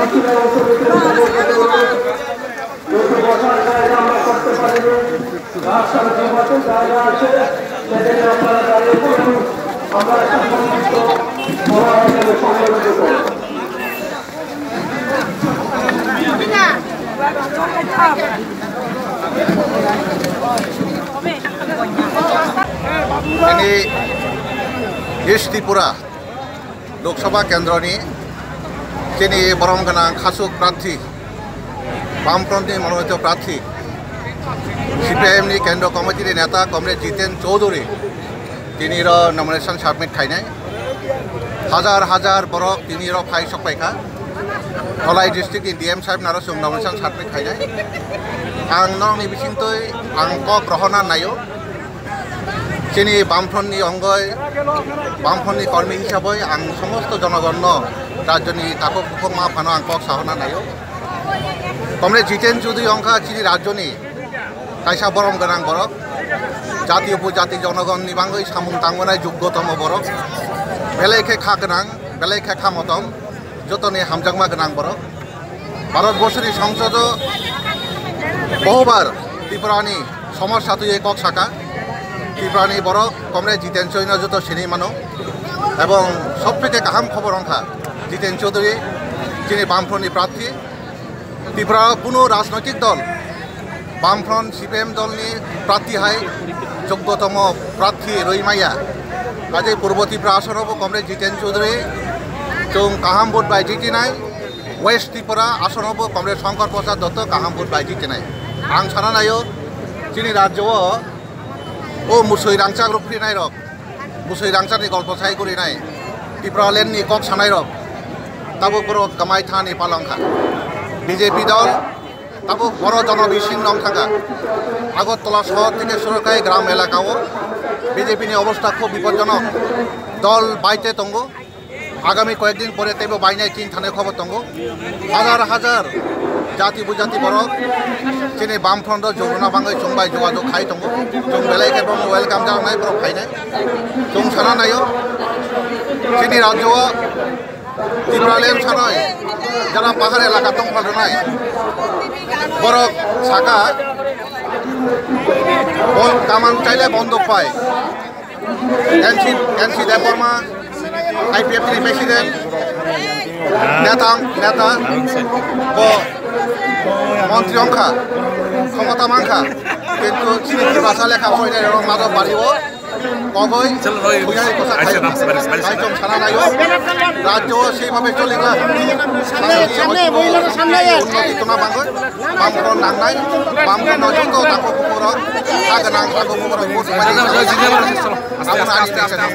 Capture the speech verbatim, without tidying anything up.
Ini East Tripura Lok Sabha kendroni chini borom gwnang khasuk prarthi, Bamfront ni mononito prarthi, C P I M ni kendro committee ni neta Comrade Jiten Chowdhury tini ro nomination submit khainai. Hajar hajar borok tini ro phai sok paikha. Dholai district ni D M sahib naro chwng nomination submit khainai. Ang norokni bisingtwi ang kok rohorna naio. Chini Bamfront ni ongoi, Bamfront ni kormi hisabai ang somosto jonogonno, rajyoni takhuk bukhuk ma phano ang kok sahorna naio. Comrade Jiten Chowdhury ongkha chini rajyoni kaisa borom gwnang borok, jati upojati jonogonni bangwi samung tangmanai juggotomo borok, belai khe kha gwnang, belai khe kha motom, jotoni hamjakma gwnang borok. Bharat borsoni songsodo bohubar Tripurani somossa twiwi kok saka. Tripurani borok Comrade Jiten Chowdhury no joto sinwi mano. Ebong sobtheke kaham khobor wngkha Jiten Chowdhury chini Bamfront ni prarthi. Tripura kuno rajnoitik dol Bamfront C P I M dolni prarthi hai joggotomo prarthi rwi maya. Kaje Purbo Tripura asonobo Comrade Jiten Chowdhury chwng kaham vote bai jitinai. West Tripura asonobo Comrade Shankar Prasad Dotto kaham vote bai jitinai. Ang sana naio chini rajyo o, o musoi rangchak rok phrinai rok, musoi rangchak ni golpo sai gurinai, Tripura land ni kok sanai rok, tabuk borok kamai thani palong kha. B J P dol tabuk boro jono bising nong thangkha. Agartala sohor theke suru khai gram elaka o B J P ni obostha khub bipodjonok. Dol baite tongo. Agami koyekdin pore teibo bainai tin thanai khobor tongo. Hajar hajar jati bujati borok chini Bamfront o juruna bangwi chwng bai jogajog khai tongo. Chwng belai khe bono welcome janai borok phainai. Chwng sana naio chini rajyo o Tipraland sanai jara pahar elaka tongphal rwnai borok saka bo kaman chaile bondok pai. N C, N C Debbarma, I P F ni president, neta, neta, bo montri wngkha, khomota mankha, kintu chini Tiprasa lekha poinai rok majo bari o, kogoi, bujai kosa khai, khai chong sana naio, rajyo o sei bhabe choli kha, unnoti tona bangoi. Bamfront nangnai, Bamfront no joto takhuk bukhuk rok, ha gwnang takhuk bukhuk rok vote bai di. Abo no ani tei channel.